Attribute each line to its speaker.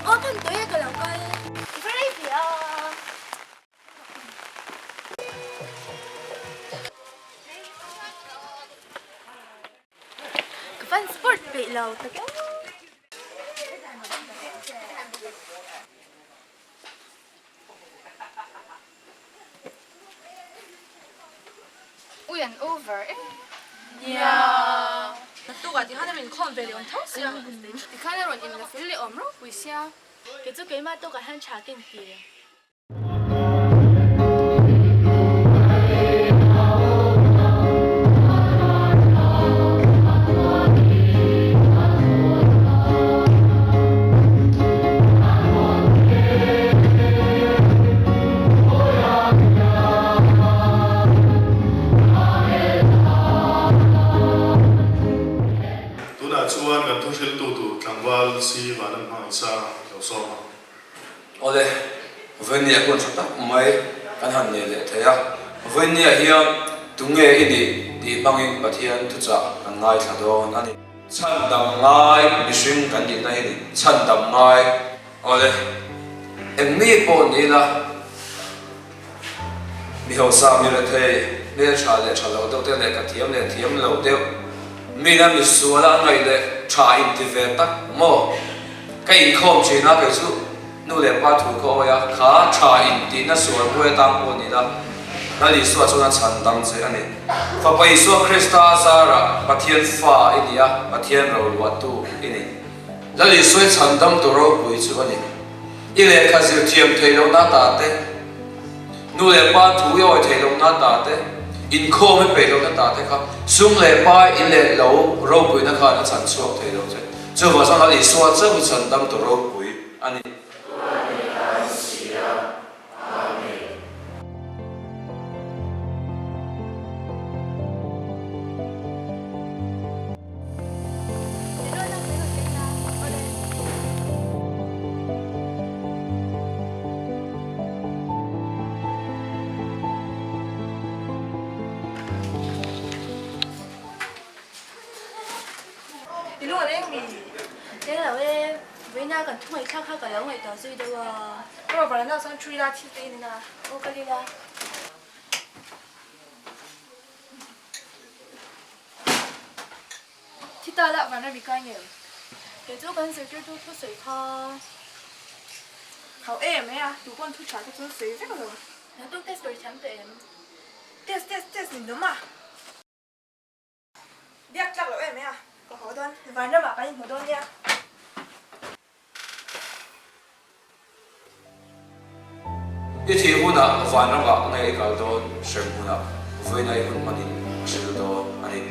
Speaker 1: Aw pan tawh e ka lo kal. I va rei ve a. Ka van sport peih lo tak e.
Speaker 2: Ui an over e.
Speaker 3: Nia. Naktukah tikhan a rawn inkhawm ve leh awm tho sia.
Speaker 2: Tikhan a rawn inla fel leh awm ropui sia.
Speaker 1: Kei chu keimah tawkah hian tha ka inti.
Speaker 4: Tunah chuan kan thuhriltu tur tlangval si Vanam Hmangaihsang lo sawm ang.
Speaker 5: Awle, Vawinia hun tha tak mai kan han nei leh thei a. Vawinia hian tunge i nih tih hmangin Pathian thuchah kan ngaithla dawn a ni. Chhandam ngai mihring kan nihna hi ni, chhandam ngai. Awle, eng mi pawh ni ila, mi hausa, mi rethei, hmeltha leh tha lo deuh te leh ka thiam leh thiam lo deuh, mina mi sual a ngaih leh tha inti ve tak maw? Ka inkhawm thin a, kei chu nu leh pa thu ka awi a, kha tha intihna sual buai atan pawh ni la, Lal Isua chuan a chhan dang che a ni. Fapa Isua Krista a zarah Pathian fa i ni a, Pathian roluahtu i ni. Lal Isua i chhan damtu ropui chu a ni. I lehkha zir thiam theih lohna ta te, nu leh pa thu i awi theih lohna ta te, inkhawm i peih lohna ta te kha sum leh pa i leh lo ropuina khan a chhan chhuak thei lo che. Chuvang chuan Lal Isua chauh hi chhan damtu ropui a ni.
Speaker 3: I lung a leng mi?
Speaker 1: Leng lo e, vawiina kan thu ngaihthlak kha ka lo ngaihtuah zui deuh a.
Speaker 3: Ka rawn varanda chuan thu ila thil te in a.
Speaker 1: Aw ka lila.
Speaker 3: Thi ta lah vanram i kai ngem?
Speaker 1: Kei chu kan zirtirtu thusawi kha.
Speaker 3: Hau em e a, tu pawn thu tha te chu sawi vek lo.
Speaker 1: Naktuk test tur i thiam tawh em?
Speaker 3: Test test test ni nawm a. Biak tlak loh em e a, ka haw dawn, vanramah kan inhmu dawn nia.
Speaker 5: I thih hunah vanramah nge i kal dawn hrem hunah vawiina i hun hmanin a hril dawn a ni.